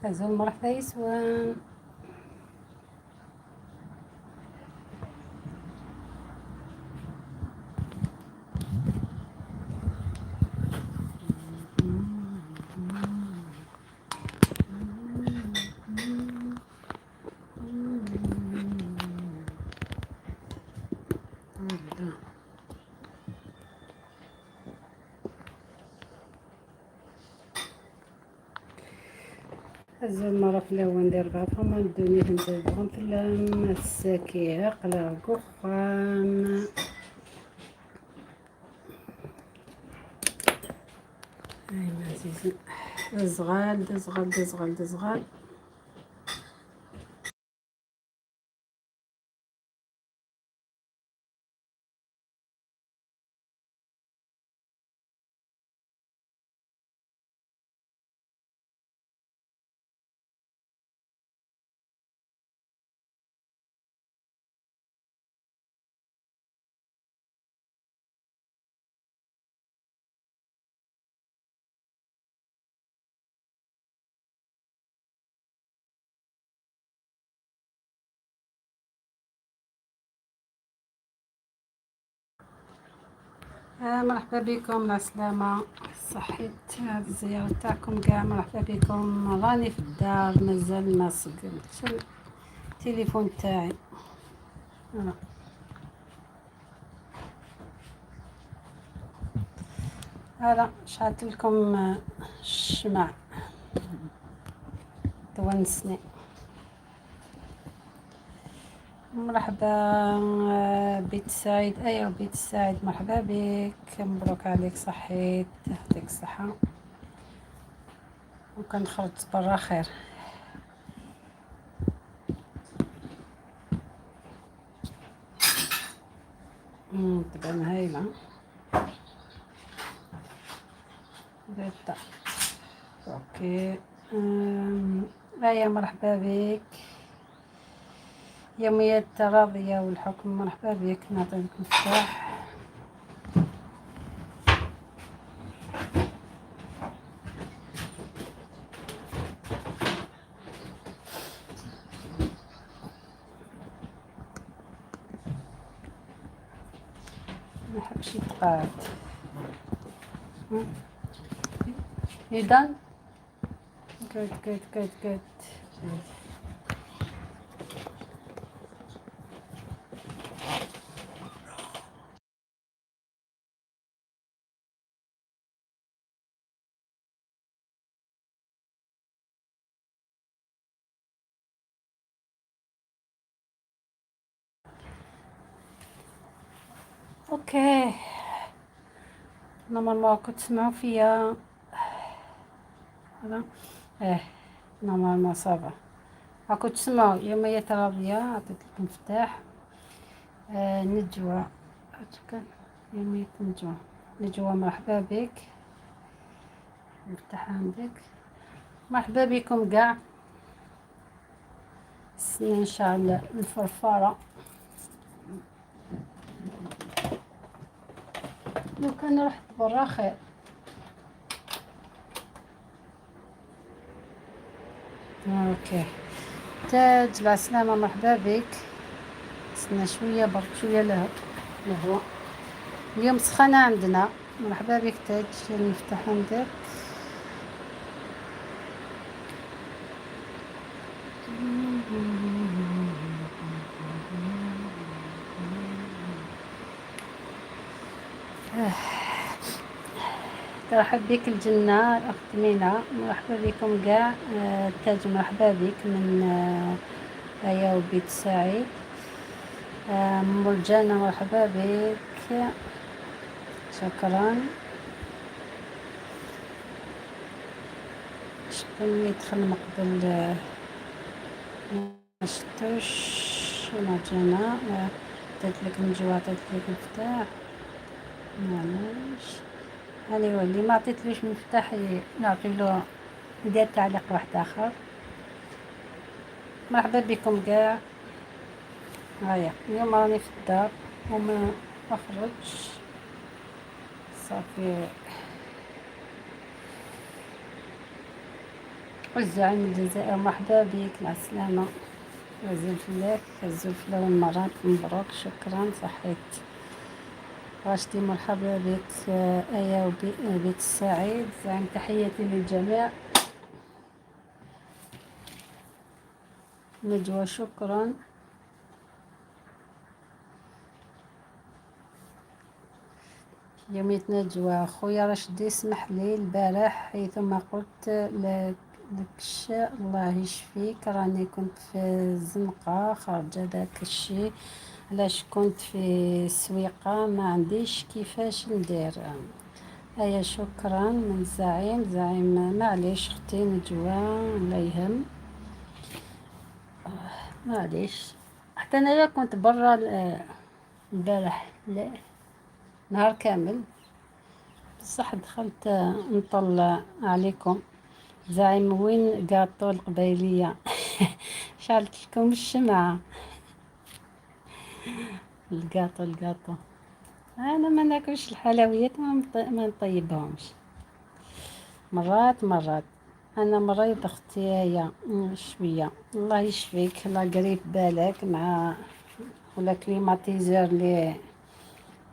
أزول مرحبا يسوان. أزول مرة في الأول ندير بعضهم الدنيا ندير في الساكية قلا قخام. أي عزيزي زغال زغال زغال زغال. مرحبا بكم، السلامة، صحيت هاد الزيارة تاعكم كاع. مرحبا بكم، راني في الدار مازال ما صقلتش التليفون تاعي. هذا شعلت لكم الشمع تونسني. مرحبا بيت سعيد، ايوا بيت سعيد مرحبا بك، مبروك عليك، صحيت يعطيك الصحة. وكان خرجت برا خير. تبان هايلة بيتا. okay ايوا مرحبا بك، يوميات التراضية والحكم، مرحبا بك. نعطيك مفتاح. ما حبش يتقاد. You done? Good, good, good, good. okay normalement كنت تسمعوا فيا هذا normalement ça va. راكم تسمعوا يوميات راضية، عطيت لكم مفتاح. نجوى، يوميات نجوى، نجوى مرحبا بك، مفتاح عندك. مرحبا بكم كاع. ان شاء الله الفرفارة لو كان رحت برا خير. okay تاج السلامة، مرحبا بك. استنى شوية برك، شوية الهواء اليوم سخانة عندنا. مرحبا بك تاج، المفتاح عندك. ترحب بك الجنة الأخت مينا، مرحبا بكم كاع. تاج مرحبا بك من آية وبيت سعيد. مرجانة مرحبا بك، شكرا. شكون اللي دخل من قبل؟ ما شفتوش. مرجانة عطيت لك نجوى، عطيت لك مفتاح، معليش. هاني اللي ما عطيتلوش مفتاح نعطي له ندير تعليق واحد اخر. مرحبا بكم كاع. هيا اليوم راني في الدار وما اخرجش صافي. الزعيم الجزائر مرحبا بك، مع السلامة. أزول فلاك، أزول فلاون مرات، مبروك، شكرا، صحيت. راشدي مرحبا بك. آية وبيت السعيد زعيم، تحياتي للجميع. نجوى شكرا. يوميت نجوى خويا رشدي اسمح لي البارح حيثما قلت لكش الله يشفيك، راني كنت في الزنقة خارجة داك الشي علاش كنت في السويقة ما عنديش كيفاش ندير. هيا شكرا من زعيم. زعيم معليش اختي نجوى لا يهم، معليش. حتى انايا كنت برا البارح نهار كامل، بصح دخلت نطل عليكم. زعيم وين قاطو القبيلية؟ شعلت لكم الشمعة. القاطو القاطو، انا ما ناكلش الحلويات، ما نطيبهمش. مرات مرات انا مريض اختي هيا شويه، الله يشفيك. la grippe بالك مع ولا climatiseur اللي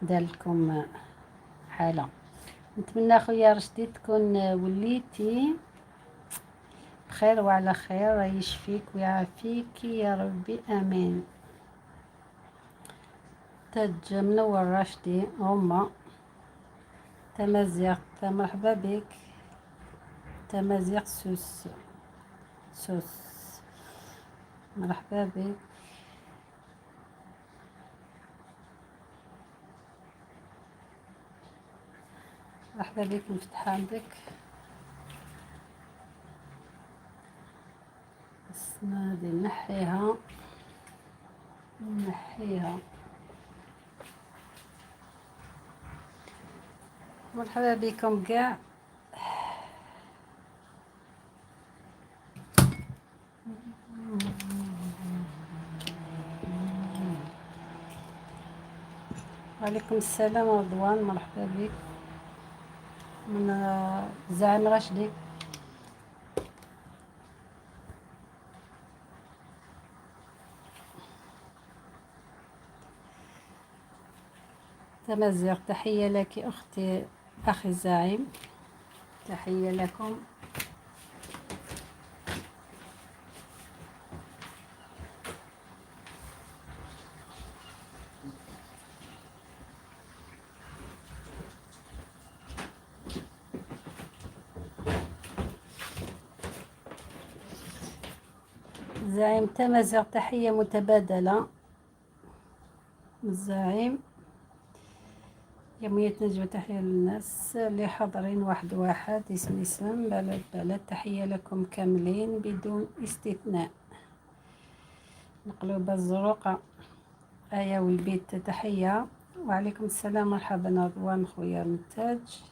دار لكم حاله. نتمنى خويا رشدي تكون وليتي بخير وعلى خير، يشفيك ويعافيك يا ربي، امين. تاج منور راشدي هما تمازيغ، مرحبا بك. تمازيغ سوس سوس، مرحبا بك. مرحبا بك، نفتح عندك بس هذه نحيها نحيها. مرحبا بكم كاع. وعليكم السلام رضوان، مرحبا بك من زعيم راشدي. تمازيغ تحية لك أختي أخي الزعيم، تحية لكم. زعيم تمازيغ تحية متبادلة. الزعيم يومية نجوى تحية للناس اللي حاضرين واحد واحد، اسم اسم، بلد بلد، تحية لكم كاملين بدون استثناء. القلوب الزروقة آية والبيت تحية. وعليكم السلام، مرحبا رضوان خويا منتاج.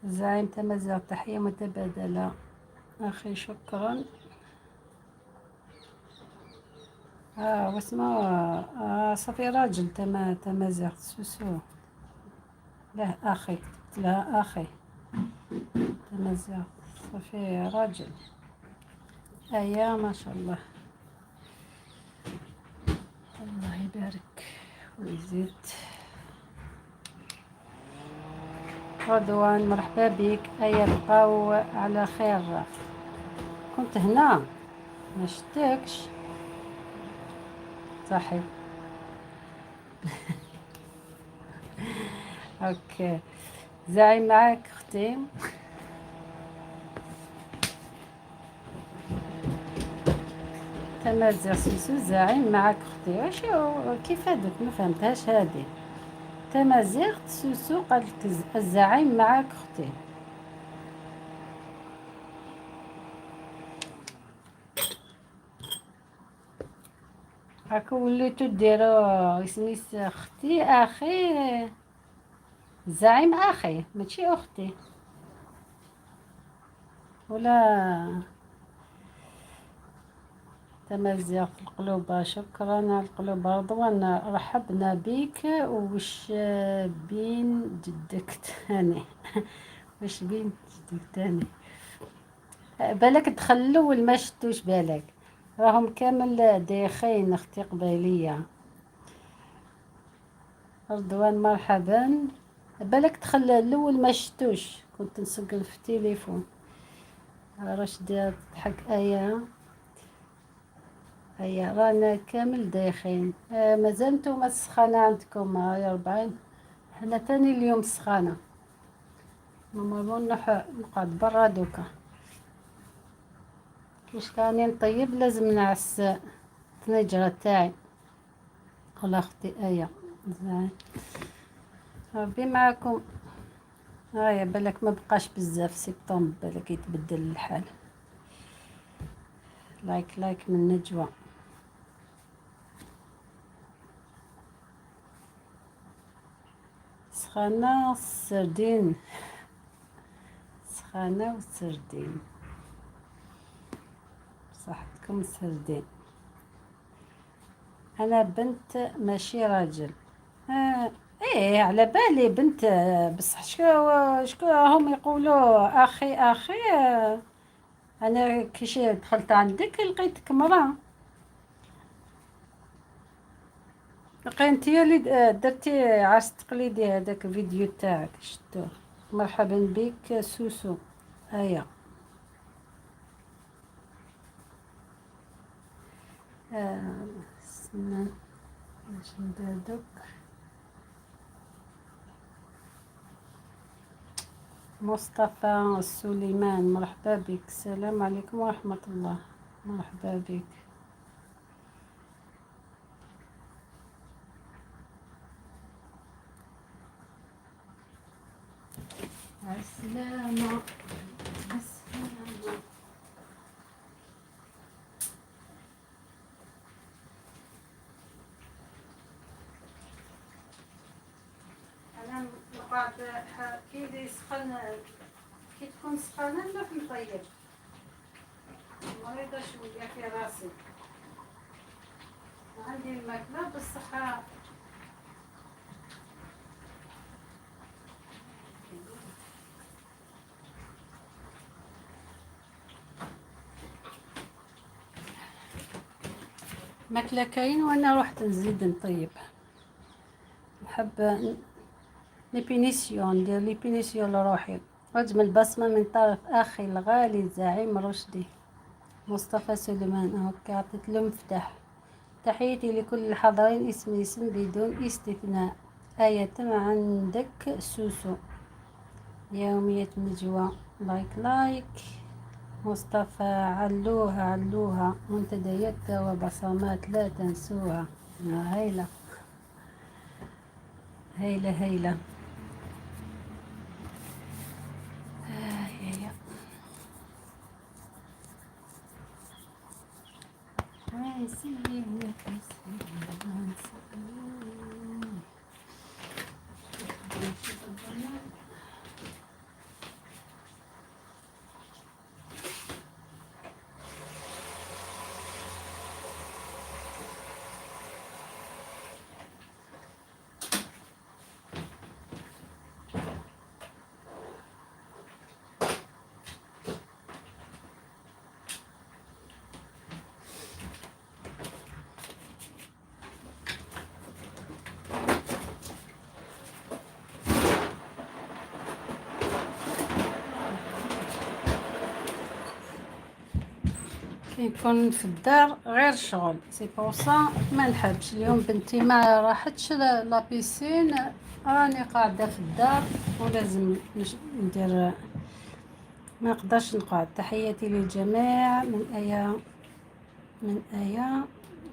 زعيم تمازيغ تحية متبادلة أخي، شكرا. واسمه صافي راجل تمازيغ سوسو. له أخي، كتبت لها أخي تمازيغ صافي راجل. أيا ما شاء الله، الله يبارك ويزيد. رضوان مرحبا بك. أيا بقاو على خير. كنت هنا ما شتكش صحيح. okay زعيم معاك اختي. تمازيغ سوسو زعيم معاك اختي. واش كيف هذوك ما فهمتهاش هذه. تمازيغ سوسو قالت الزعيم معاك اختي. هاكا وليتو ديرو اسميس اختي اخي زعيم اخي ماشي اختي ولا. تمازيغ القلوب شكرا على القلوب. رضوان رحبنا بك. وش بين جدك تاني؟ وش بين جدك تاني؟ بالك دخل الاول ما شتوش، بالك راهم كامل دايخين. اختي قبيليه رضوان مرحبا، بالك دخل الاول ما شتوش، كنت نسجل في التليفون. رشدي تضحك. ايا ايا رانا كامل دايخين. مازال نتوما السخانه عندكم هاي 40، حنا تاني اليوم سخانه. normalement نروح نقعد برا دوكا، كيش راني نطيب لازم نعس الطنجره تاعي. والله اختي ايا زين ربي معاكم. هيا بالك ما بقاش بزاف سبتمبر، بالك يتبدل الحال. like like من نجوى. سخانة السردين، سخانة والسردين، صحتكم السردين. أنا بنت ماشي راجل. ايه على بالي بنت، بصح شكو هم يقولوا اخي اخي. انا كيش دخلت عندك لقيتك مرأة، لقيت انتيا اللي درتي عرس تقليدي هذاك الفيديو تاعك شتو. مرحبا بك سوسو. هيا استنى باش ندير دوك. مصطفى سليمان مرحبا بك، السلام عليكم ورحمة الله، مرحبا بك. السلامة السلامة. أنا نقعد كي يسخن، كي تكون سخانة نروح نطيب. مريضة شوية في راسي، عندي الماكلة بالصحة. ماكلة كاين وانا رحت نزيد نطيب. نحب les punitions، ندير les punitions لروحي. أجمل بصمة من طرف أخي الغالي الزعيم رشدي مصطفى سليمان. okay عطيت له مفتاح. تحياتي لكل الحاضرين اسم اسم بدون استثناء. آية عندك سوسو. يومية نجوى like like. مصطفى علوها علوها، منتديات وبصمات لا تنسوها. هايلة هايلة هايلة. يكون في الدار غير شغل، c'est pour ça ما نحبش. اليوم بنتي ما راحتش la piscine، راني قاعدة في الدار ولازم ندير، ما نقدرش نقعد. تحياتي للجميع من ايا، من ايا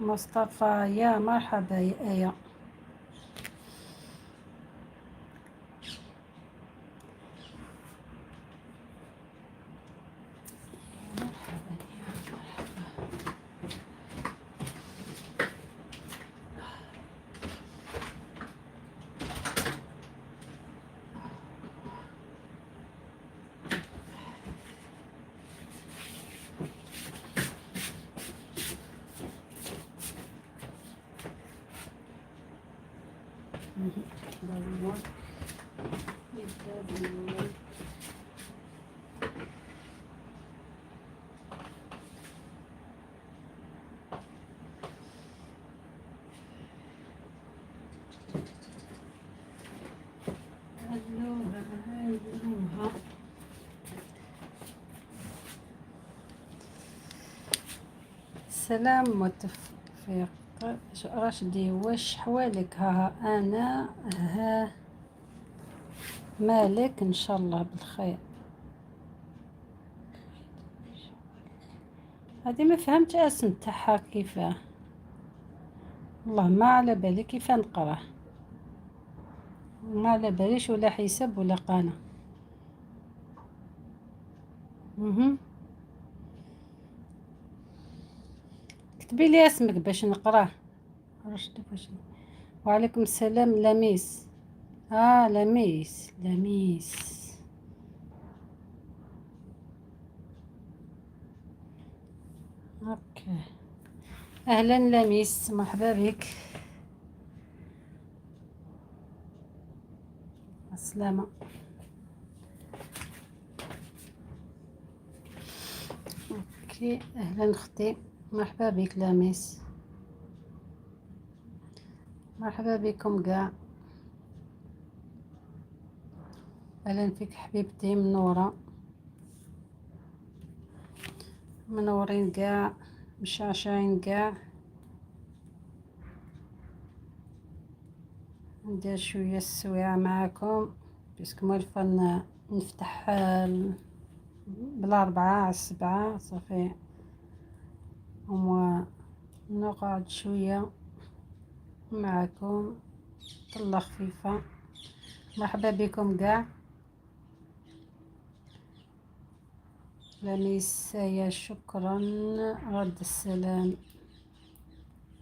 مصطفى. يا مرحبا يا ايا. السلام وتوفيق رشدي، واش حوالك؟ ها انا ها مالك، ان شاء الله بالخير. هذه ما فهمت اسم تاعها كيفاه، والله ما على بالي كيف نقراه، ما على باليش ولا حساب ولا قناة. كتبي لي اسمك باش نقراه. رشدي باش. وعليكم السلام لميس. لميس لميس. okay، اهلا لميس، مرحبا بك. السلامة. okay، اهلا اختي، مرحبا بك لميس، مرحبا بكم كاع. اهلا فيك حبيبتي، منورة، منورين كاع، مشعشعين كاع. ندير شوية السويعه معاكم parce que موالفه نفتح بالاربعة على 7 صافي، وما نقعد شوية معاكم طله خفيفة. مرحبا بكم كاع. لميس يا شكرا، رد السلام،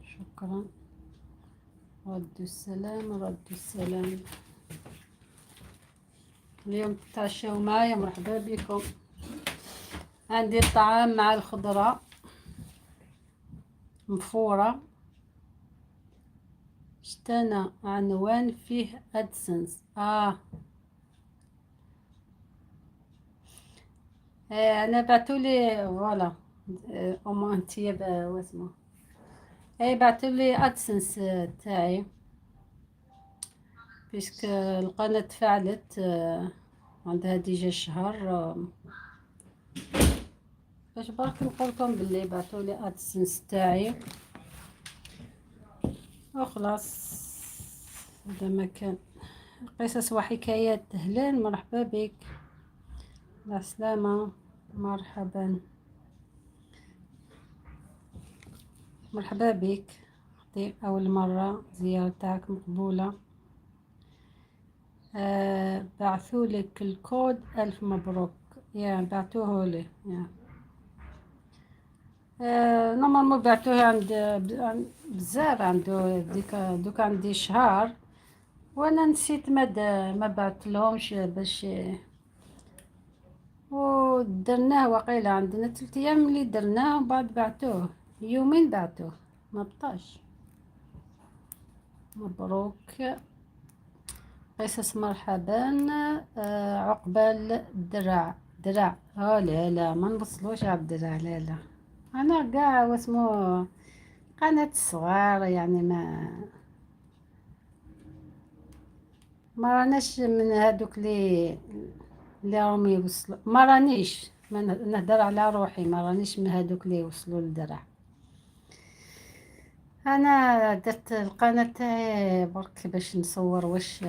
شكرا، رد السلام، رد السلام. اليوم تتعشوا معايا، مرحبا بكم. عندي الطعام مع الخضرة مفورة. شتانا عنوان فيه AdSense. انا بعتولي voilà او انتيا واسمو، اي بعتولي AdSense تاعي puisque القناة تفعلت، عندها déjà شهر. باش برك نقولكم باللي بعتولي AdSense تاعي وخلاص. هذا ما كان. قصص وحكايات، اهلا، مرحبا بك، مع السلامة، مرحبا، مرحبا بك اختي، اول مرة زيارة تاعك مقبولة. بعثوا لك الكود، الف مبروك. يا بعثوه لي يا normalement بعثوه عند بزاف، عنده ديك دوك عندي شهر وانا نسيت ما بعث لهمش باش، ودرناه وقيله عندنا 3 ايام اللي درناه، وبعد بعتوه يومين، بعتوه ما بطاش. مبروك قصص، مرحبا. عقبال الدرع، درع. لا لا ما نوصلوش على الدرع، لا لا انا كاع واسمو قناة الصغار، يعني ما راناش من هادوك اللي راهم يوصلوا، ما رانيش، ما نهدر على روحي، ما رانيش من هادوك اللي يوصلوا للدرع. انا درت القناة تاعي برك باش نصور واش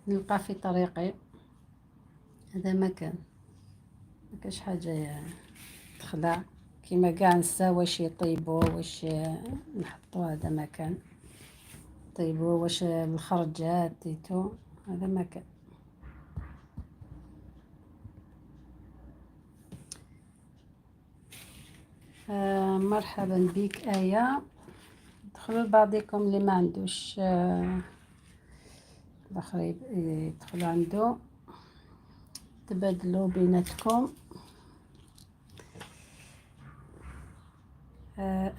نلقى في طريقي، هذا ما كان، ما كاش حاجة تخلع كيما كاع نسا واش يطيبوا واش نحطوا، هذا ما كان، طيبوا واش الخرجات تيتو، هذا ما كان. مرحبا بك آية. دخلوا لبعضكم اللي ما عندوش الاخر يدخلوا عنده، تبادلوا بيناتكم.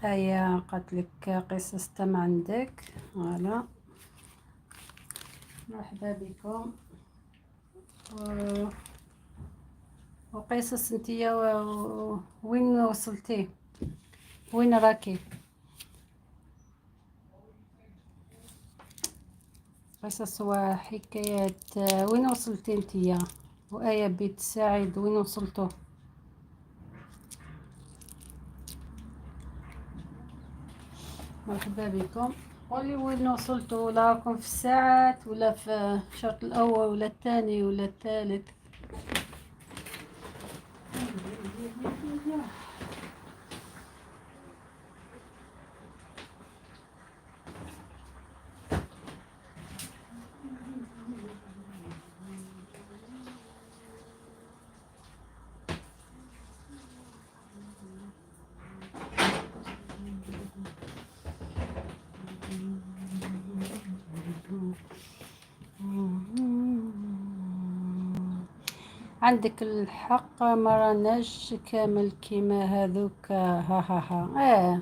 آية قالت لك قصص تم عندك، voilà مرحبا بكم. وقصص انتيا وين وصلتي؟ وين راكي؟ قصص وحكايات، وين وصلتي انتيا؟ وآية بيت سعيد وين وصلتو؟ مرحبا بكم. قولي وين وصلتوا، ولا راكم في الساعات ولا في الشوط الاول ولا الثاني ولا الثالث. عندك الحق، ما راناش كامل كيما هذوك. ها ها ها.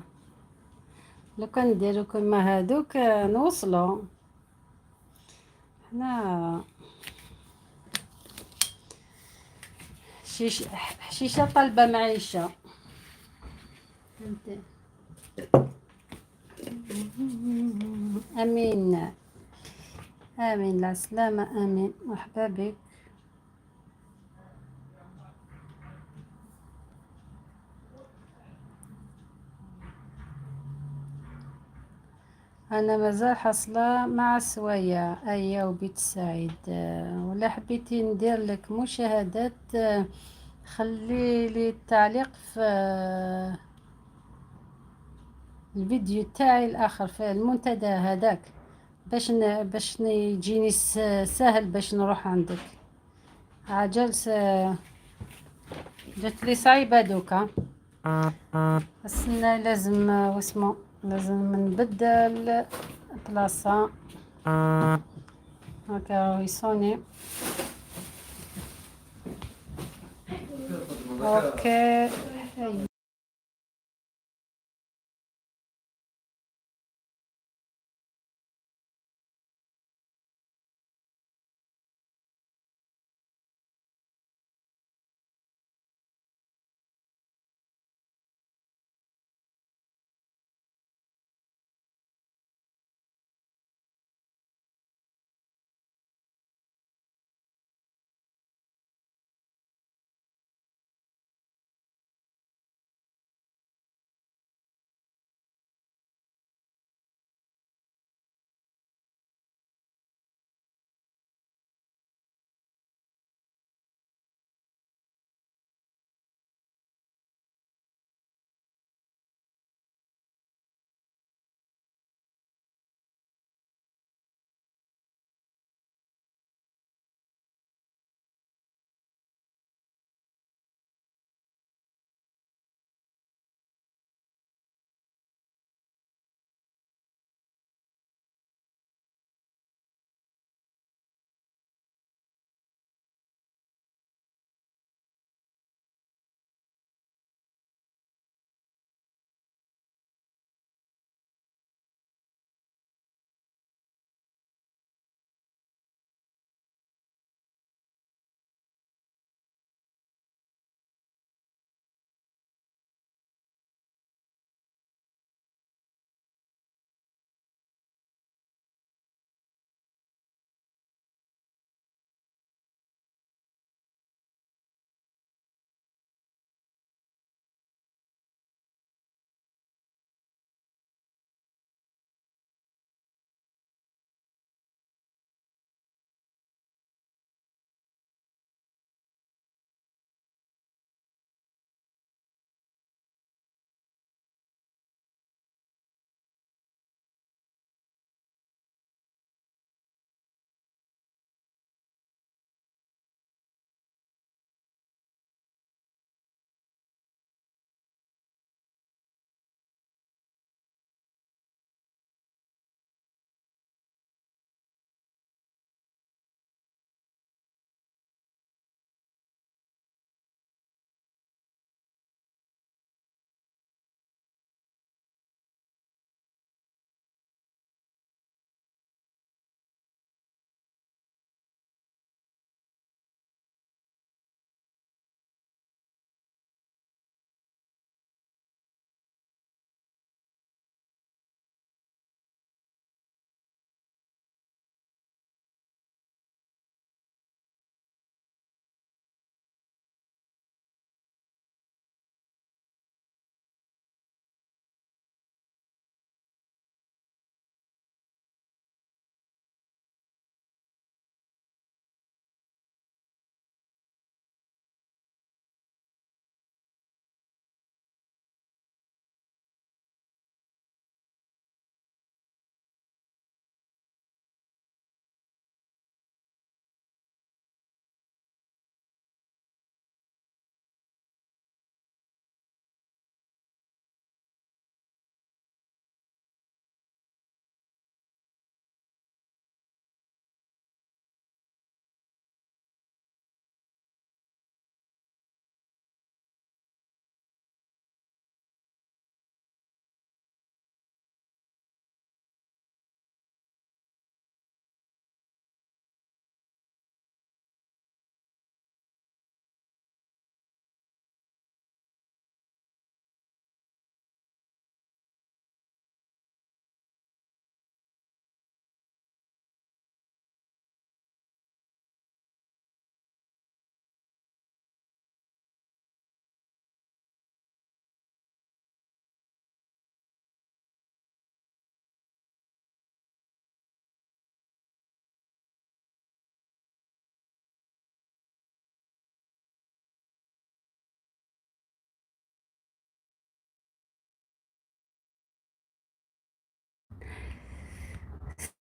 لو كان نديرو كيما هذوك نوصلو حنا. حشيشة طالبة معيشة. فهمتي؟ امين امين، العسلامة، امين، مرحبا بك. انا مازال حاصله مع السوايع. ايا وبيت سعيد، ولا حبيتي ندير لك مشاهدات، خلي لي التعليق في الفيديو تاعي الاخر في المنتدى هذاك، باش يجيني سهل باش نروح عندك. عجل جات لي صعيبه دوكا، استنى لازم واسمو لازم نبدل بلاصه. هكا يصوني. okay.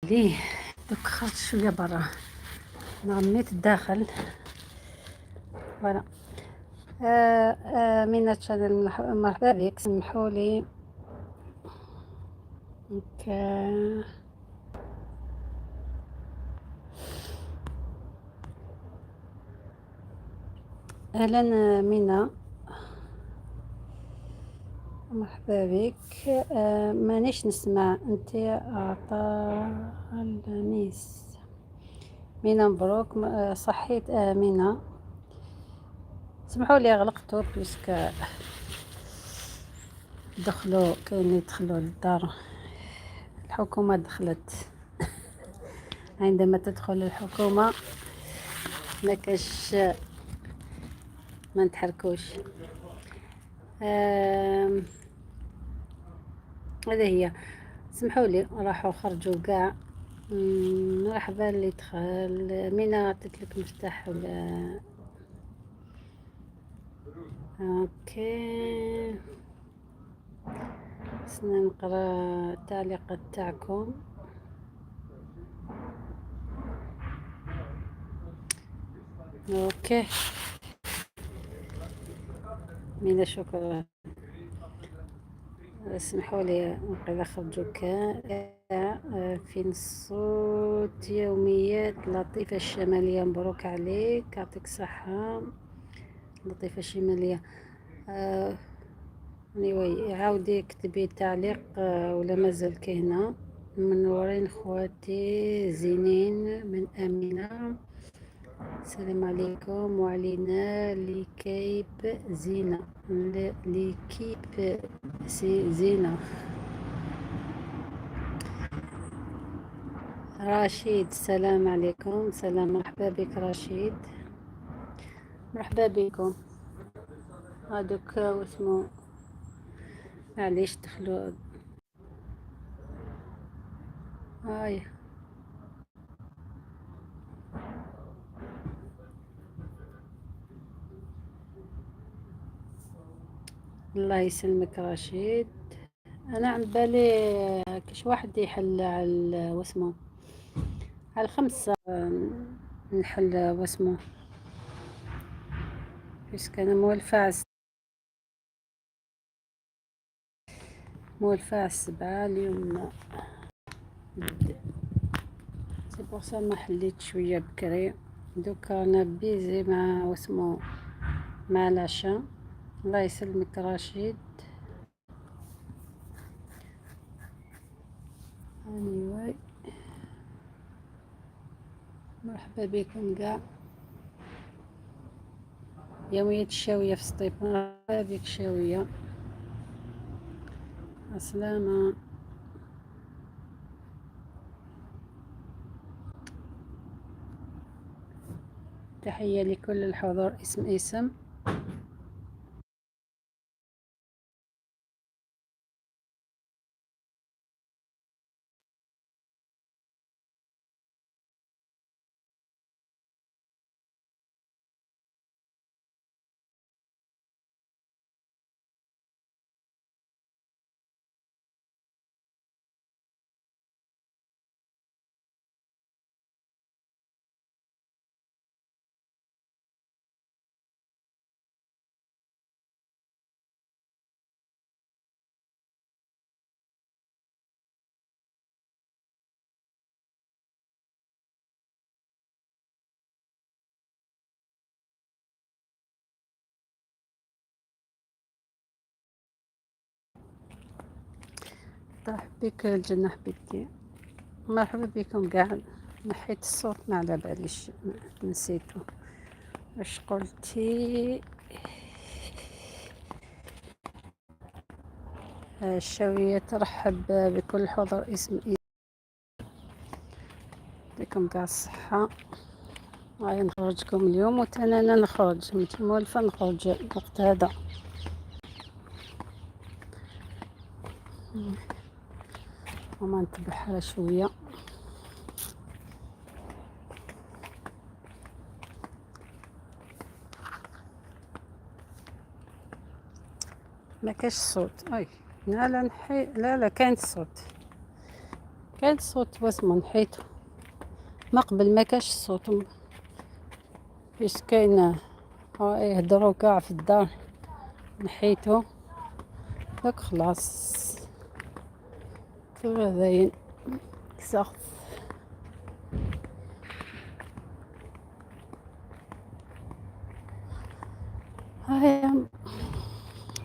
لي دوك خرجت شوية برا، نغميت الداخل. voilà مينا channel، مرحبا بك. سمحوا لي okay. اهلا مينا، مرحبا بك. مانيش نسمع انت عطا الميس. مينا مبروك. صحيت. مينا سمحوا لي غلقتو puisque دخلوا، كاين يدخلوا للدار. الحكومة دخلت، عندما تدخل الحكومة ما كاش ما نتحركوش. هذه هي. سمحوا لي راحوا خرجوا كاع. مرحبا اللي دخل. مينا عطيت لك مفتاح ولا؟ okay، خصنا نقرا التعليقات تاعكم. okay مينا شكرا. اسمحوا لي نقيلا خرجوا كاع. فين الصوت؟ يوميات لطيفة الشمالية، مبروك عليك، يعطيك الصحة لطيفة الشمالية. Anyway، عاودي كتبي تعليق ولا مازال كاينة. منورين خواتي زينين من أمينة. السلام عليكم وعلينا l'équipe زينة، l'équipe c'est زينة. رشيد السلام عليكم. سلام، مرحبا بك رشيد، مرحبا بكم. هذوك واسمو معليش دخلوا. هاي الله يسلمك رشيد. انا عند بالي كاش واحد يحل على واسمو على 5 نحل واسمو، puisque انا مولفة على 7 اليوم، c'est pour ça ما حليت شوية بكري. دوكا انا busy مع واسمو مع العشاء. الله يسلمك رشيد. anyway مرحبا بكم كاع. يومية الشاوية في سطيف، مرحبا بك شاوية، السلامة. تحية لكل الحضور اسم اسم. ترحب بك الجنة حبيبتي، مرحبا بكم كاع. نحيت الصوت ما على باليش نسيتو واش قلتي. الشاوية ترحب بكل حضور اسم يعطيكم كاع الصحة. هاي نخرجكم اليوم وتانا انا نخرج، مولفة نخرج الوقت هذا. وما نتبحر شوية. ما كاش الصوت. اي لا لا نحي، لا لا كاين الصوت. كان صوت واسمو نحيتو ما قبل ما كاش الصوت، بس كاين يهضروا كاع في الدار، نحيتو دوك خلاص باين كسرت. هيا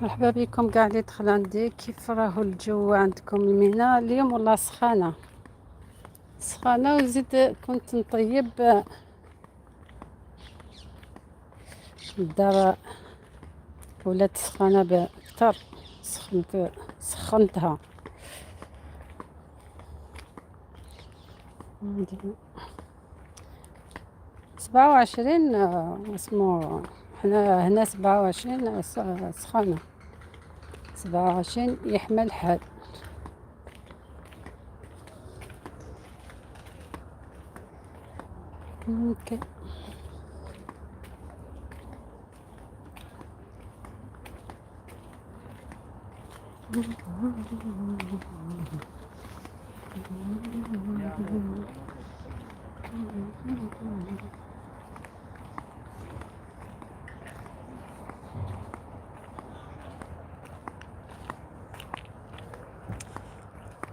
مرحبا بكم كاع اللي دخل عندي. كيف راهو الجو عندكم المينا اليوم؟ والله سخانه سخانه، وزيد كنت نطيب الدار ولات سخانه بكثر، سخنتها. 27 اسمو حنا هنا 27 سخانة، 27 يحمل الحال. OK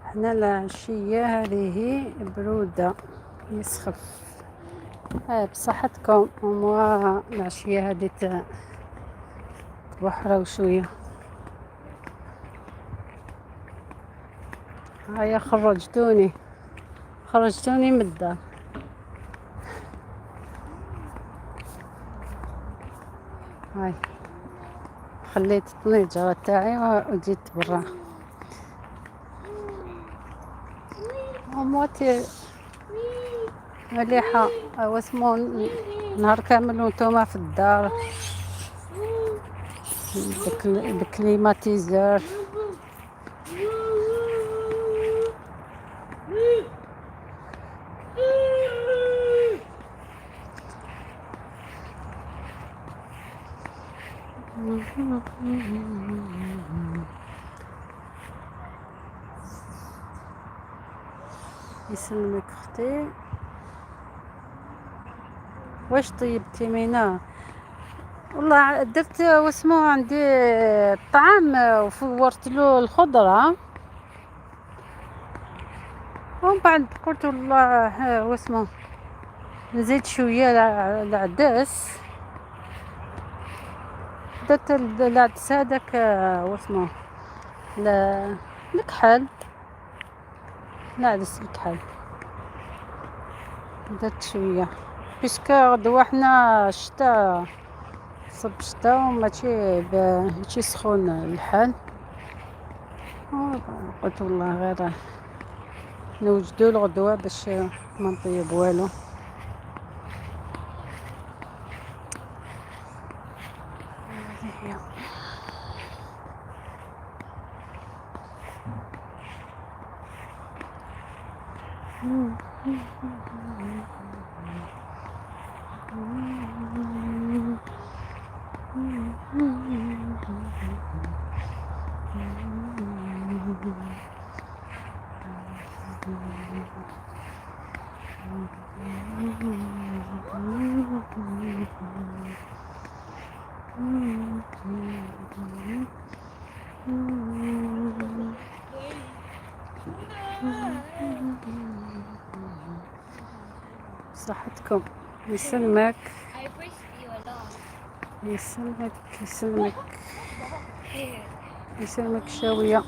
حنا العشية هذه برودة يسخف. بصحتكم. وموا العشية هذه تبحروا شوية. هيا خرجتوني من الدار. هاي خليت الطنجرة تاعي وجيت برا. وموتي مليحة واسمو نهار كامل وانتوما في الدار بال climatiseur. يسلمك اختي. واش طيبتي مينا؟ والله درت واسمو عندي الطعام وفورت له الخضرة، ومن بعد قلت والله واسمو نزيد شوية العدس. درت العدس هذاك واسمو الكحل، العدس الكحل درت شوية puisque غدوة حنا الشتا صب الشتا وماشي ماشي سخون الحال. قلت والله غير نوجدو الغدوة باش ما نطيب والو. هذه هي. صحتكم. يسلمك يسلمك يسلمك يسلمك شاوية.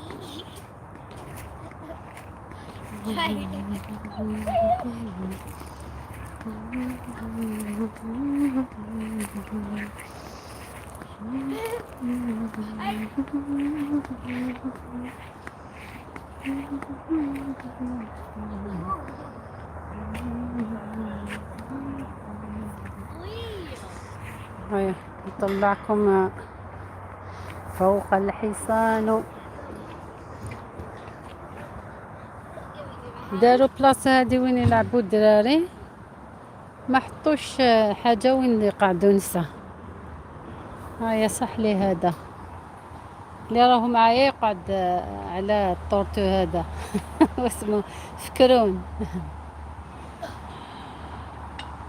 هيا نطلعكم فوق الحصان. داروا بلاصة هادي وين يلعبوا الدراري، ما حطوش حاجة وين يقعدوا نسا. هيا صح لي هذا. اللي راهو معايا يقعد على ال tortue هذا واسمه فكرون.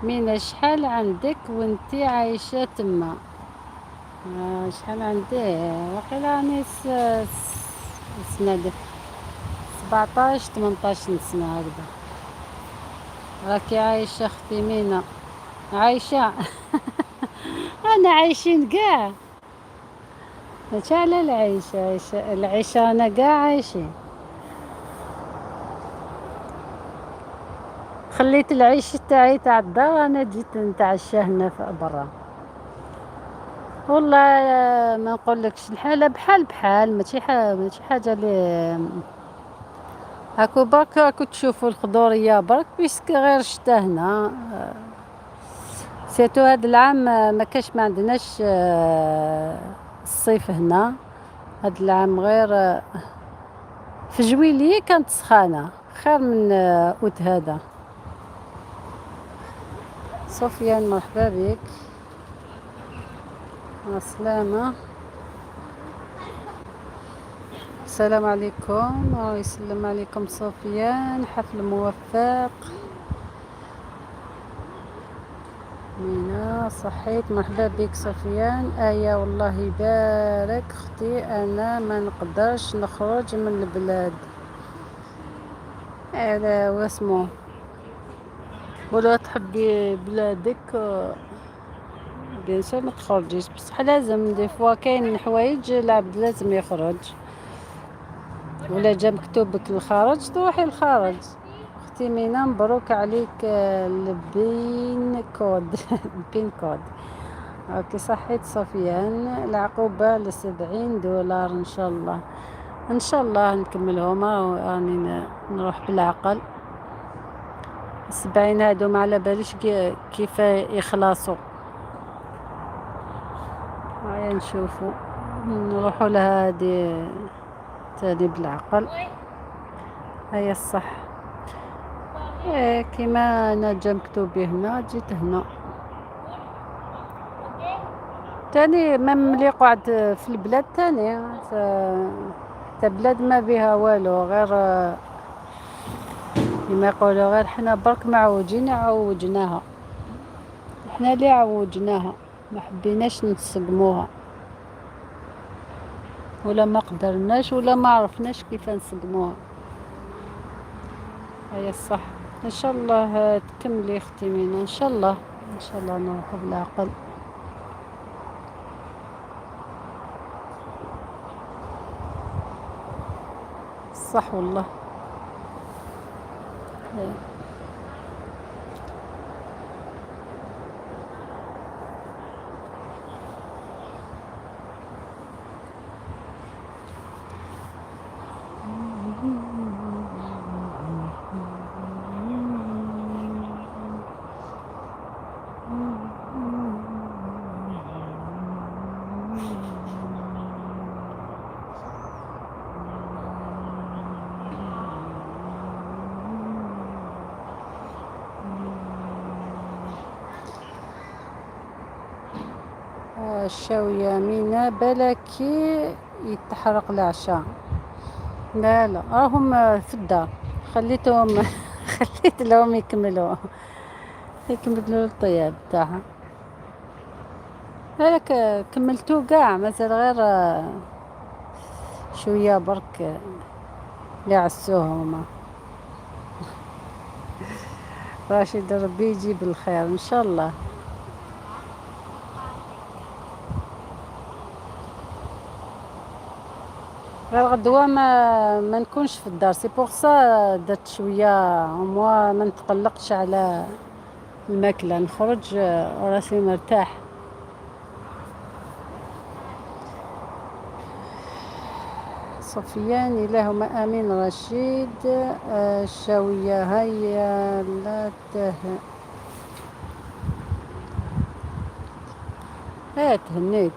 مينا شحال عندك وانتي عايشة تما؟ شحال عندي؟ وقيلا راني سنة 17 18 سنة هكذا. راكي عايشة اختي مينا؟ عايشة. انا عايشين قاع، ماشي على العيش، عايشة العيشة، انا قاع عايشين. خليت العيش تاعي تاع الدار، انا جيت نتعشى هنا برا. والله ما نقولكش الحالة بحال بحال، ماشي حاجة لي هاكو برك. راكو تشوفوا الخضورية برك puisque غير شتا هنا، surtout هاد العام ما كاش، ما عندناش الصيف هنا هاد العام، غير في juillet كانت سخانة خير من اوت هذا. سفيان مرحبا بك، مع السلامة. السلام عليكم، ويسلم عليكم سفيان، حفل موفق. مينا صحيت، مرحبا بك سفيان. آية والله يبارك اختي، انا ما نقدرش نخرج من البلاد. هذا واسمو ولا تحبي بلادك bien sûr ما تخرجيش، بصح لازم des fois كاين حوايج العبد لازم يخرج، ولا جا مكتوبك الخارج تروحي الخارج. اختي مينا مبروك عليك ال PIN code، ال PIN code. OK صحيت سفيان، العقوبة ل70 دولار ان شاء الله. ان شاء الله نكملهم، راني نروح بالعقل. 70 هادو ما على باليش كيف يخلصوا، هيا نشوفو نروحو لهادي تاني بالعقل. هيا الصح إيه، كيما انا جا مكتوبي هنا جيت هنا تاني، même ملي قعد في البلاد تاني تا بلاد ما بها والو، غير كيما يقولوا غير حنا برك معوجين، عوجناها حنا اللي عوجناها، ما حبيناش نسقموها ولا ما قدرناش ولا ما عرفناش كيف نسقموها. هيا الصح ان شاء الله تكملي اختي مينا، ان شاء الله ان شاء الله نروحو بالعقل. صح والله. إيه. الشاوية مينا بلاكي يتحرق العشاء. لا لا راهم في الدار، خليتهم خليت لهم يكملوا الطياب تاعها. هذاك كملتو قاع، مازال غير شوية برك اللي عسوهم هما. راشد ربي يجيب الخير ان شاء الله. غير غدوة ما نكونش في الدار، c'est pour ça درت شوية moi ما نتقلقش على الماكلة، نخرج راسي مرتاح. سفيان اللهم امين. رشيد الشاوية هيا لا ته اه تهنيت.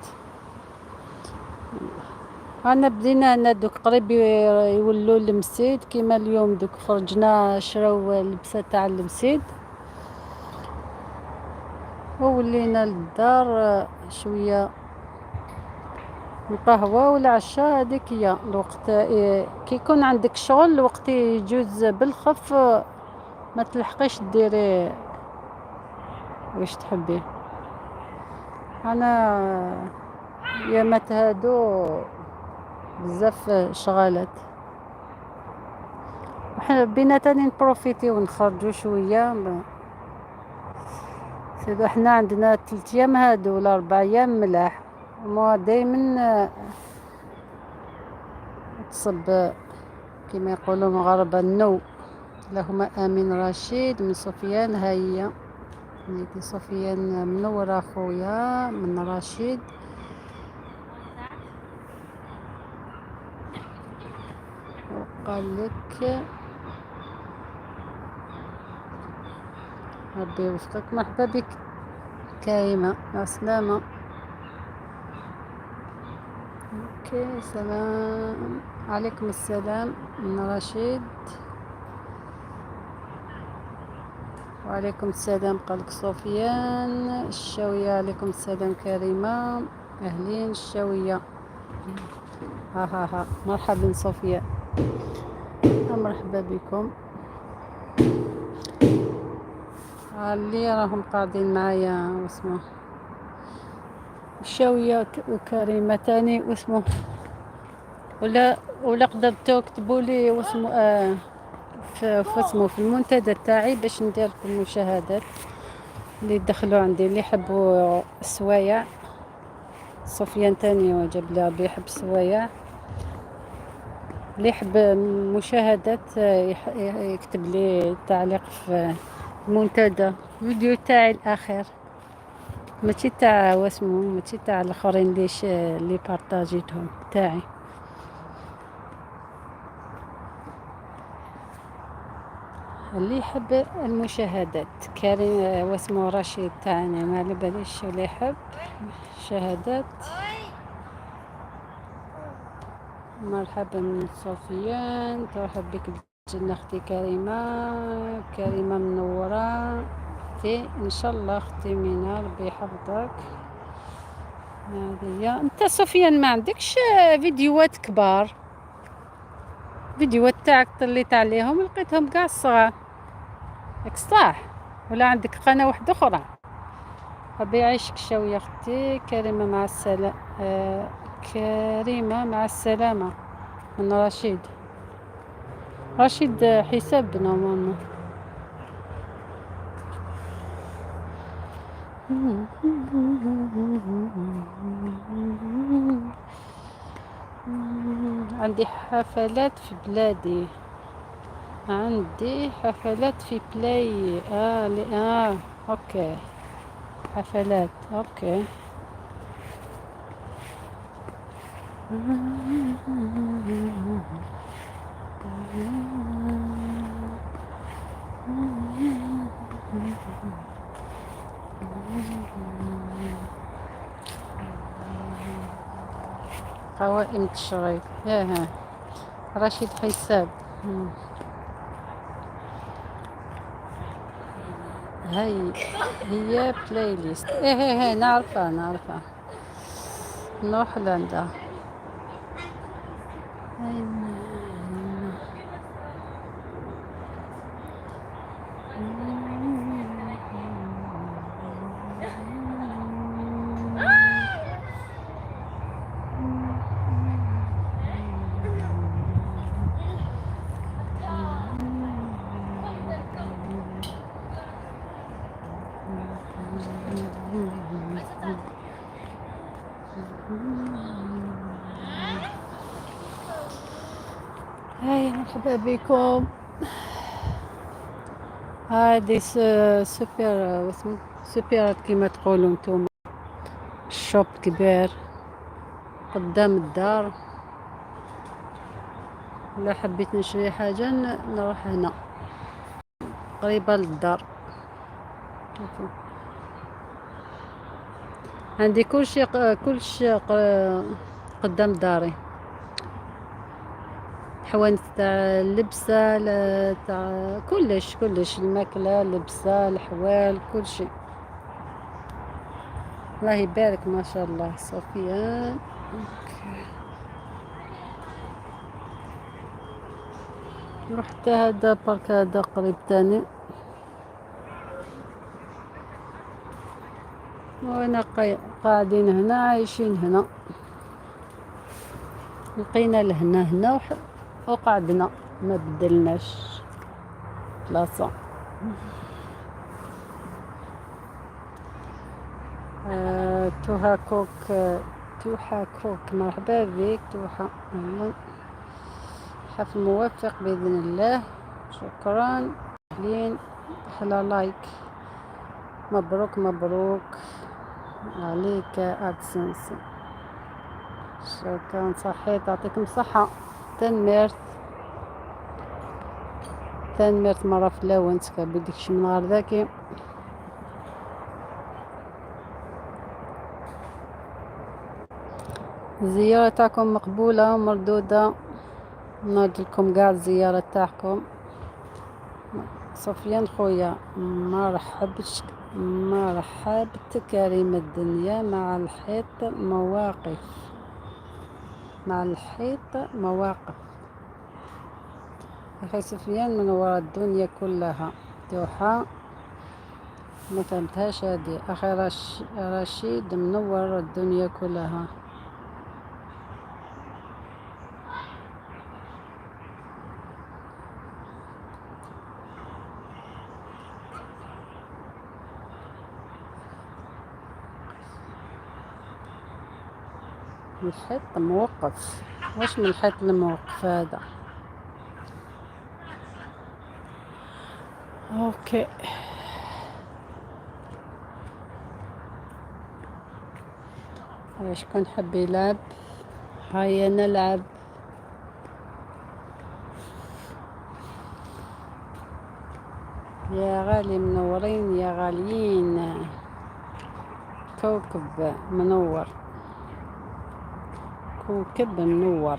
انا بدينا هنا دوك قريب يولوا المسيد، كيما اليوم دوك خرجنا شراو اللبسه تاع المسيد وولينا للدار شويه. القهوة والعشاء هذيك هي الوقت. كي يكون عندك شغل الوقت يجوز بالخف، ما تلحقيش ديري واش تحبي. انا يامات هادو بزاف شغالات، وحنا بينا تاني ن profiter ونخرجو شوية. سيدو حنا عندنا 3 ايام هادو ولا 4 ايام ملاح، ما دايما تصب كما يقولوا المغاربة النو. اللهم امين. رشيد من سفيان، هيا نيتي سفيان منورة خويا من رشيد. وقال لك ربي يوفقك. مرحبا بك كريمة، مع السلامة. okay، سلام عليكم. السلام من رشيد. وعليكم السلام قالك سفيان الشاوية. عليكم السلام كريمة، أهلين الشاوية. ها ها ها، مرحبا صوفيا، مرحبا بكم. اللي راهم قاعدين معايا واسمه الشاوية وكريمة تاني واسمه، ولا قدرتوا اكتبوا لي واسمه في اسمه في المنتدى تاعي باش ندير لكم مشاهدات. اللي دخلوا عندي اللي يحبوا السوايع، سفيان تاني وجاب لي ربي يحب السوايع. اللي يحب مشاهدات يكتب لي تعليق في المنتدى، فيديو تاعي الاخير، ماشي تاع واسمو، ماشي تاع الاخرين اللي partagé تهم، تاعي. اللي يحب المشاهدات كريم واسمو رشيد تاعنا، ما على باليش اللي يحب شهادات. مرحبا سفيان، ترحب بك الجنة اختي كريمة. كريمة منورة اختي، ان شاء الله اختي مينا ربي يحفظك. هذه انت سفيان ما عندكش فيديوهات كبار؟ فيديوهات تاعك طليت عليهم لقيتهم كاع صغار، ياك صح؟ ولا عندك قناة واحدة أخرى؟ ربي يعيشك شوية أختي كريمة، مع السلامة. كريمة مع السلامة من رشيد. رشيد حساب normalement. عندي حفلات في بلادي، عندي حفلات في بلاي. Okay، حفلات، okay. قوائم التشغيل، ياها رشيد حساب. هاي هي playlist. ايه ايه ايه، نعرفها نعرفها، نروح لعندها. هاي مرحبا بكم. هادي سوبر واسمو سوبر كيما تقولوا نتوما، shop كبير قدام الدار. لا حبيت نشري حاجة نروح هنا قريبة للدار. شوفوا عندي كل شيء قدام داري، حوانت تاع اللبسة تاع كلش، كلش، الماكلة، اللبسة، الحوال، كل شيء. الله يبارك ما شاء الله سفيان. OK. نروح حتى هذا parc، هذا قريب تاني. وانا قاعدين هنا، عايشين هنا، لقينا لهنا هنا وقعدنا، ما بدلناش بلاصة. توها كوك، توحة كوك، مرحبا بك توحة. أهلا، حفل موفق بإذن الله. شكرا لين أحلى like. مبروك مبروك عليك AdSense. شكرا، صحيت، يعطيكم صحة. تنميرت تنميرت مرة في الاول بديك شي من غير ذاكي. الزيارة تاعكم مقبولة ومردودة، نرد لكم قاع الزيارة تاعكم. سفيان خويا مرحبتش، مرحبت كريم الدنيا مع الحيط مواقف، مع الحيط مواقف. أخي سفيان من وراء الدنيا كلها. دوحة ما فهمتهاش هذه. أخي رشيد منور الدنيا كلها. الحيط موقف، واش من الحيط الموقف هذا؟ OK، شكون حب يلعب؟ هيا نلعب. يا غالي منورين يا غاليين. كوكب منور، كوكب منور.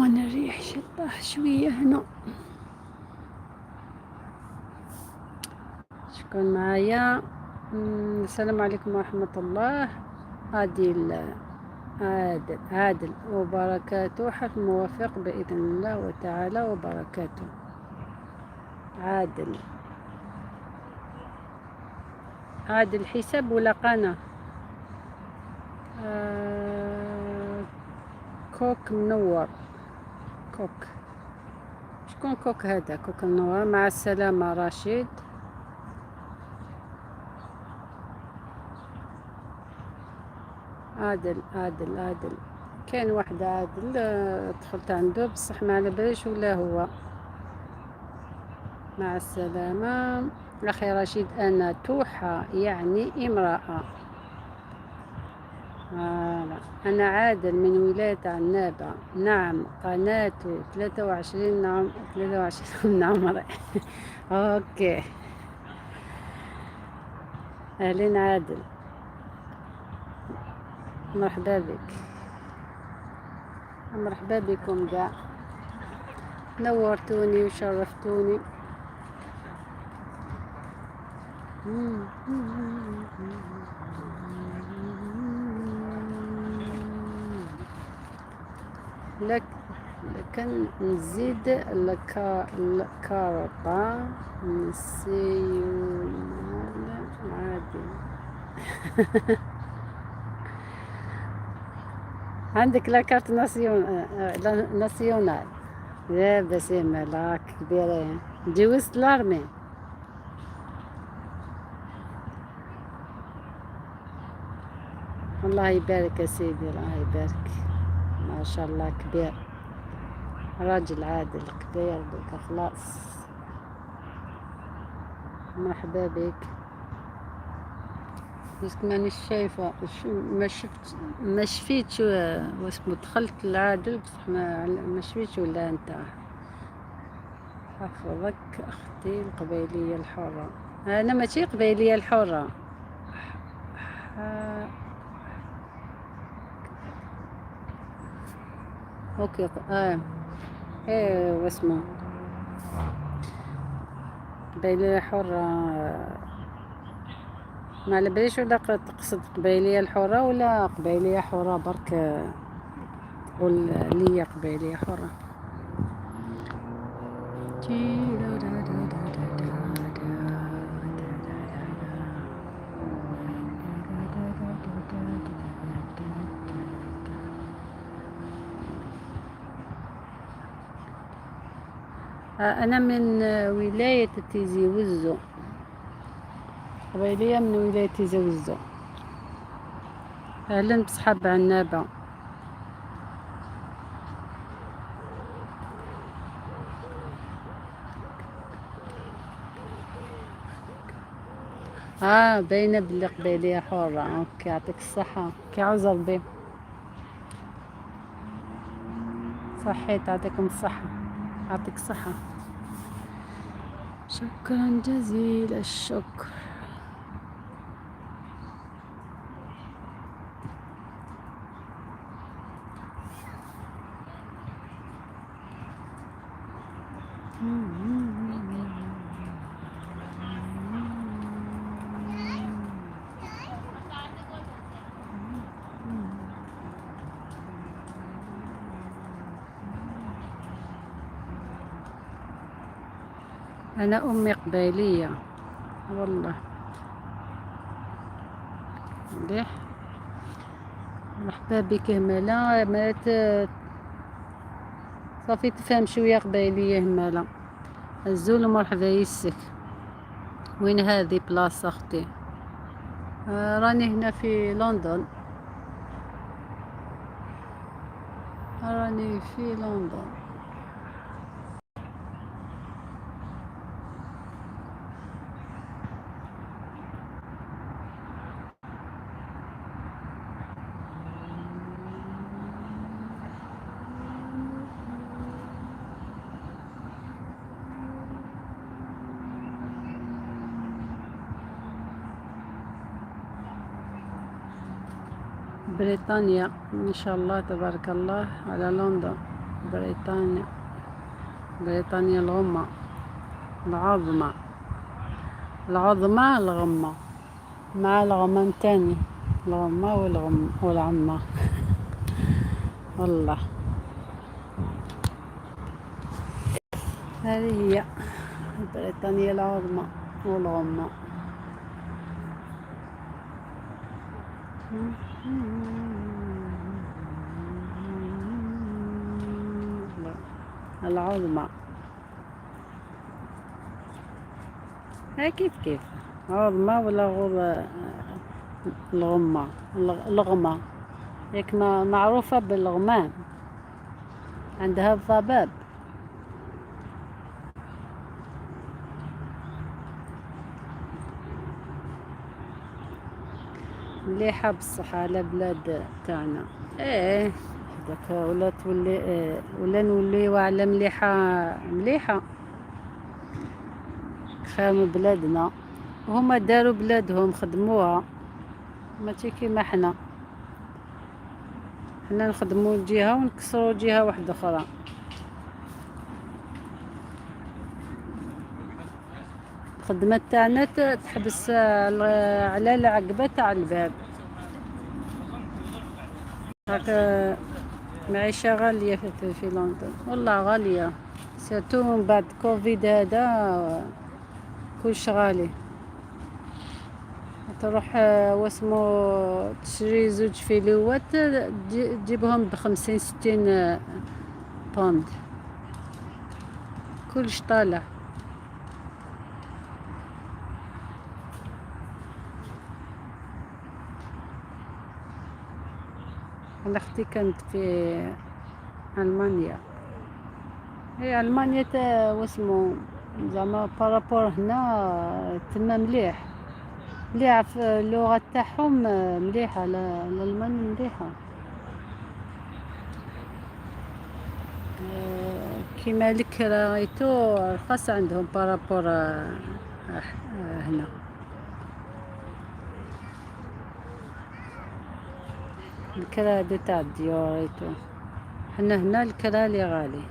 وانا الريح شطح شوية هنا. شكون معايا؟ السلام عليكم ورحمة الله. عادل عادل عادل وبركاته. حفل موفق بإذن الله وتعالى وبركاته. عادل عادل حساب ولا قناة؟ كوك منور. كوك، شكون كوك هذا؟ كوك منور. مع السلامة رشيد. عادل عادل عادل، كاين واحد عادل، دخلت عنده بصح ما على باليش ولا هو. مع السلامة أخي رشيد. أنا توحة يعني امرأة. أنا عادل من ولاية عنابة. نعم، قناة 23. نعم، 23 من عمري. OK، أهلين عادل، مرحبا بك، مرحبا بكم كاع، نورتوني وشرفتوني. لك لكن نزيد الكارطة nationale عادي. عندك la carte nationale؟ لا بس مالك كبيرة، جوزت l'armée. الله يبارك يا سيدي، الله يبارك، ما شاء الله، كبير، راجل عادل كبير دوكا خلاص. مرحبا بك. بس مانيش شايفة، ما شفت، ما شفيتش واسمو. دخلت العادل بصح ما شفيتش ولا انت. حفظك اختي القبيلية الحرة. انا ماشي قبيلية الحرة. OK ايه واسمه قبيلية حرة، ما على باليش ولا تقصد قبيلية الحرة ولا قبيلية حرة برك، تقول ليا قبيلية حرة. أنا من ولاية تيزي وزو، قبيلية من ولاية تيزي وزو. أهلا بصحاب عنابة. باينة بلي قبيلية حرة. OK يعطيك الصحة، كي عاوز ربي صحيت، يعطيكم الصحة، يعطيك الصحة، شكرا جزيل الشكر. أنا أمي قبيلية والله. مليح، مرحبا بك همالة. ما صافي تفهم شوية قبيلية همالة. الزول مرحبا يسك. وين هذه بلاصة أختي؟ راني هنا في لندن، راني في لندن. بريطانيا إن شاء الله تبارك الله على لندن. بريطانيا، بريطانيا الغمة العظمى، العظمى الغمة مع الغمام تاني، الغمة والغم والعمة. والله هذه هي بريطانيا العظمى والغمة. العظمى ها كيف كيف عظمى ولا غر الغمة الغمة، ياك معروفة بالغمام، عندها الضباب. مليحة بصح على بلاد تاعنا. ايه داك ولا تولي إيه ولا نوليو على مليحة، مليحة خير من بلادنا. هما داروا بلادهم خدموها، ماشي كيما حنا، حنا نخدمو جهة ونكسرو جهة واحدة أخرى. الخدمة تاعنا تحبس على العقبة تاع الباب. هاك معيشة غالية في لندن، والله غالية، surtout من بعد كوفيد هذا كلش غالي. تروح واسمو تشري زوج فيلوات تجيبهم بخمسين ستين pound، كلش طالع. أنا أختي كانت في ألمانيا، هي ألمانيا تا واسمو زعما par rapport هنا تما مليح، مليحة في اللغة تاعهم، مليحة الألمان مليحة. كيما الكرا et tout رخاص عندهم par rapport هنا. الكرا هادو تاع الديور et tout، حنا هنا الكرا لي غالي.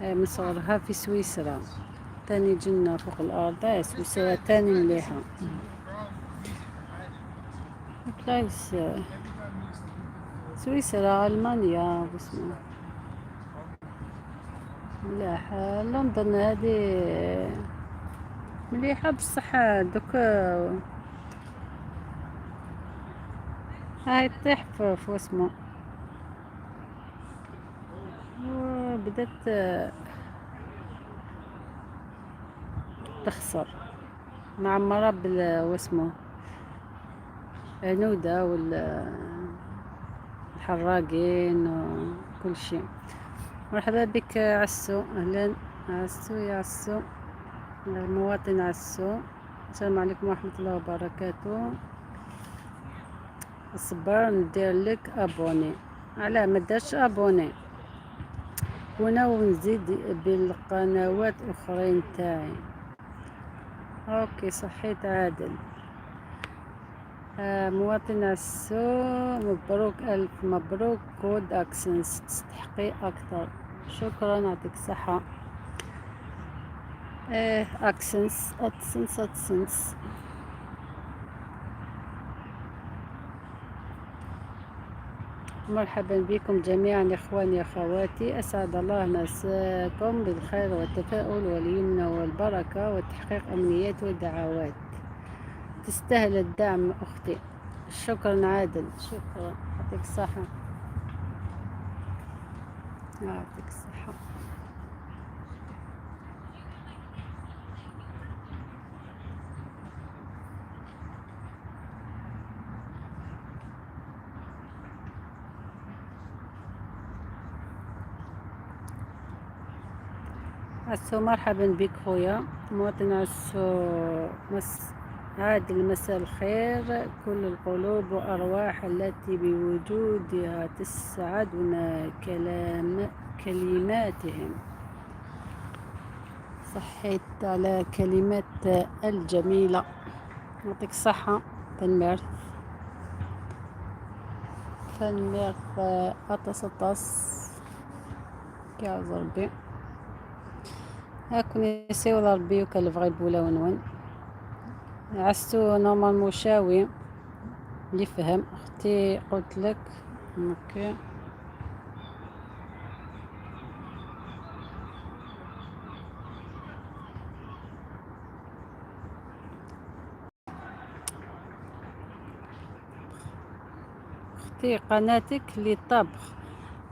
من صغرها في سويسرا، تاني جنة فوق الأرض. سويسرا تاني مليحة بلايص، سويسرا، ألمانيا، واسمو مليح. لندن هذه مليحة بصح دوك هاي طيح في واسمو، بدات تخسر، معمرة بالواسمو عنودة والحراقين وكل شيء. مرحبا بك عسو، اهلا عسو، يا عسو المواطن عسو. السلام عليكم ورحمة الله وبركاته. الصبر ندير لك abonner، علاه ما دارش abonner؟ وانا ونزيد بالقنوات اخرين تاعي. OK صحيت عادل. مواطن عسو، مبروك، الف مبروك. code AdSense تستحقي اكثر. شكرا، يعطيك الصحة. AdSense AdSense AdSense. مرحبا بكم جميعا اخواني اخواتي، اسعد الله مساكم بالخير والتفاؤل واليمن والبركة وتحقيق امنيات والدعوات. تستاهل الدعم اختي. شكرا عادل، شكرا، يعطيك الصحة، يعطيك الصحة. عسو مرحبا بك خويا مواطن عسو. عادل مساء الخير. كل القلوب وأرواح التي بوجودها تسعدنا كلماتهم. صحيت على كلمات الجميلة، يعطيك الصحة. تنميرث تنميرث أطس أطس كي ربي هاكم يسيو ربي وكالفغي بولا ونون. عستو normalement شاوي يفهم اختي، قلت لك. OK اختي قناتك للطبخ؟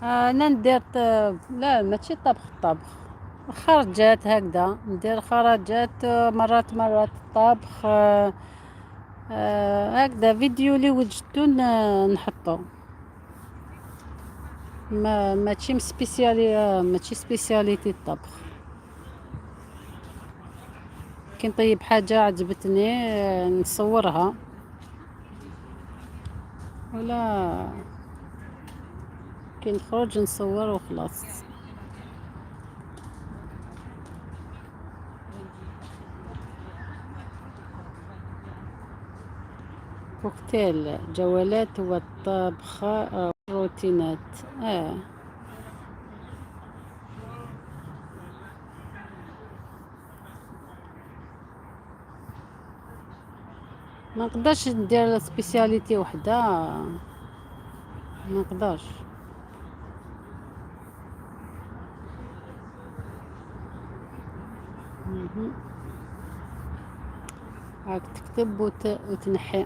انا ندير لا ماشي طبخ، طبخ خرجات هكذا، ندير خرجات مرات مرات طبخ، هكذا فيديو اللي وجدتو نحطو. ما ماشي spéciali ماشي spécialité الطبخ. كي نطيب حاجة عجبتني نصورها، ولا كي نخرج نصور وخلاص. كوكتيل جولات والطبخ روتينات. ما نقدرش ندير spécialité وحده، ما نقدرش. هاك تكتب وتنحي.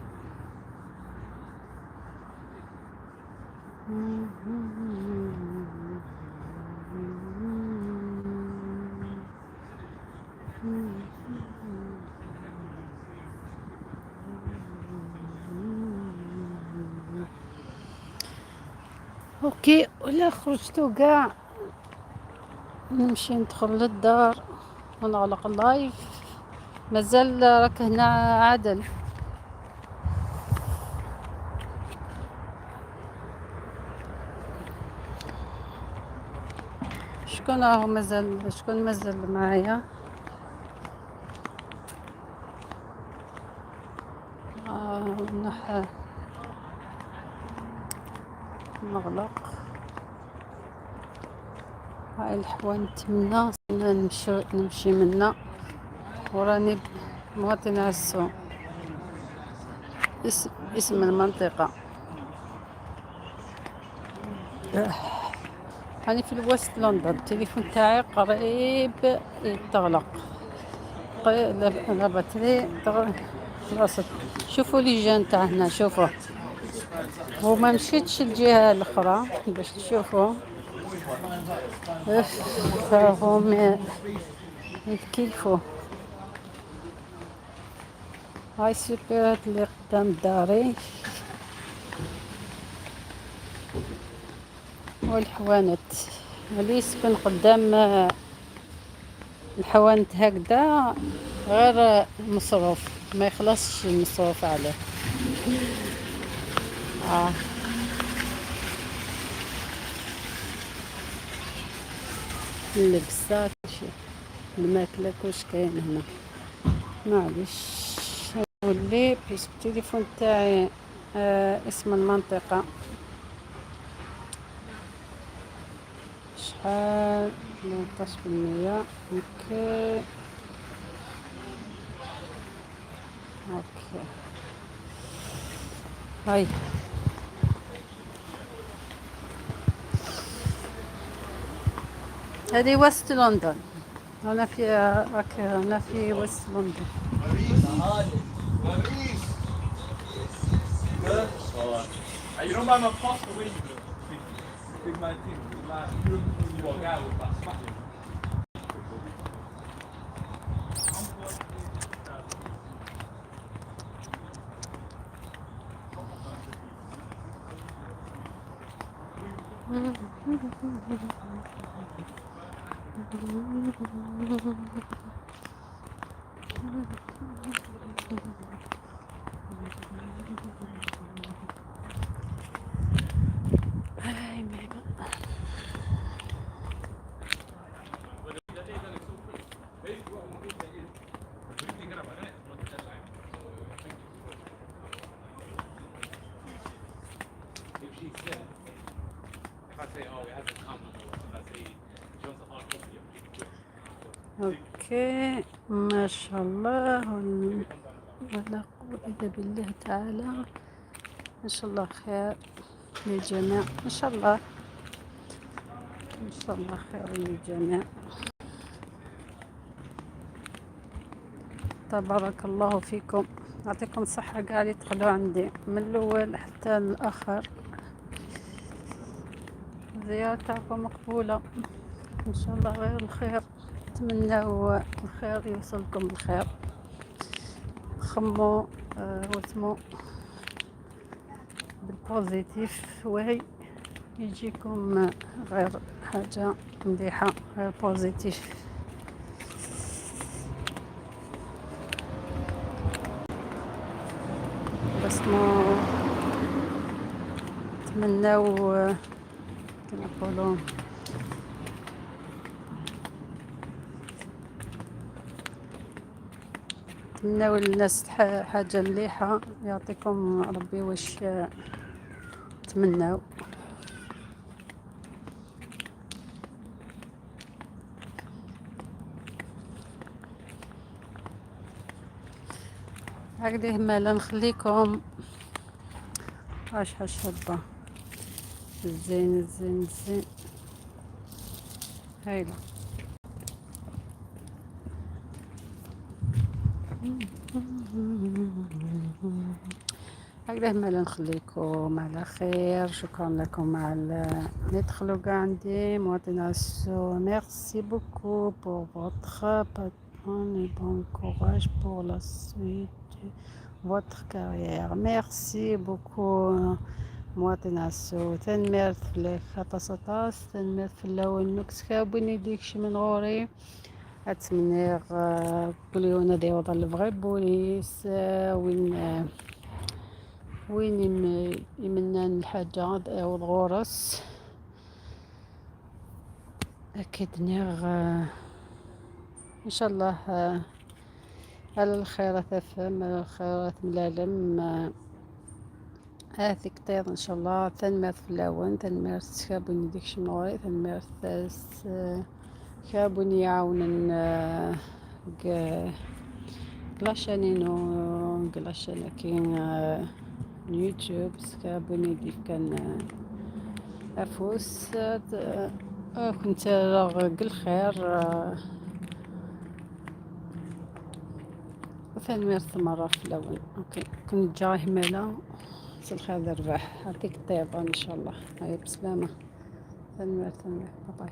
OK ولا خرجتو كاع نمشي ندخل للدار ونغلق ال live. مازال راك هنا عادل؟ شكون راهو مازال؟ شكون مازال معايا؟ نح نغلق. هاي الحوانت منا نمشي منا، وراني مواطن عسو اسم المنطقة. راني في الوسط لندن. التليفون تاعي قريب يتغلق، la batterie خلصت. شوفوا les gens تاع هنا، شوفوا، وما مشيتش الجهة الأخرى باش تشوفوا. راهم يتكيفوا. هاي supérette اللي قدام داري والحوانت. اللي يسكن قدام الحوانت هكذا غير مصروف، ما يخلصش المصروف عليه. اللبسة، كلشي، الماكلة، كلش كاين هنا. معليش نولي puisque التليفون تاعي. اسم المنطقة شحال؟ 18%. okay، هاي هذه وسط لندن. هنا في راك هنا في وسط لندن. You know, man, I'm past the way, big, big man thing. Like, you are guy with that smashing. هاي ميغا. If she said, if I say, oh, it hasn't come, or if I say, she wants a hard copy of it. okay، ما شاء الله ولا قوة الا بالله تعالى. ان شاء الله خير للجميع، ان شاء الله، ان شاء الله خير للجميع. تبارك الله فيكم، يعطيكم الصحة قاع اللي دخلوا عندي من الأول حتى الآخر. الزيارة تاعكم مقبولة إن شاء الله. غير الخير، نتمناو الخير يوصلكم الخير. خمو واسمو بال positif وهي يجيكم غير حاجة مليحة، غير positif. بس ما نتمناو كما نقولوا نتمناو للناس حاجة مليحة. يعطيكم ربي واش تمناو. هكذا مالا نخليكم. اش شابة، الزين الزين الزين، هايلة. هكذا مالا نخليكم على خير. شكرا لكم على اللي دخلوا كاع عندي. مواطن عسو، merci beaucoup pour votre et bon courage pour la suite de votre carrière. Merci beaucoup. مواطن عسو. تنميرت فلاك أطاس أطاس، تنميرت فلاون نكسكابوني ديكشي من غوري. أتمنى كل يوم هذا يوضع البغي بوليس وين وين يمنان الحاجة والغورس. أكيد نيغ إن شاء الله على الخيرات أفهم، على الخيرات ملالم. هاثيك طير إن شاء الله. تنميرت فلاون، تنميرت كابوني ديك شموري، تنميرت كابوني يعاونن كلاشانينو كلاشانا كاين يوتيوب سكابوني ديك كان أفوس. كنت الخير. ثاني مرة في الأول. أوكي كنت جاي همالة الخير الرباح. يعطيك الطيبة إن شاء الله. هيا بسلامة. ثاني باي باي.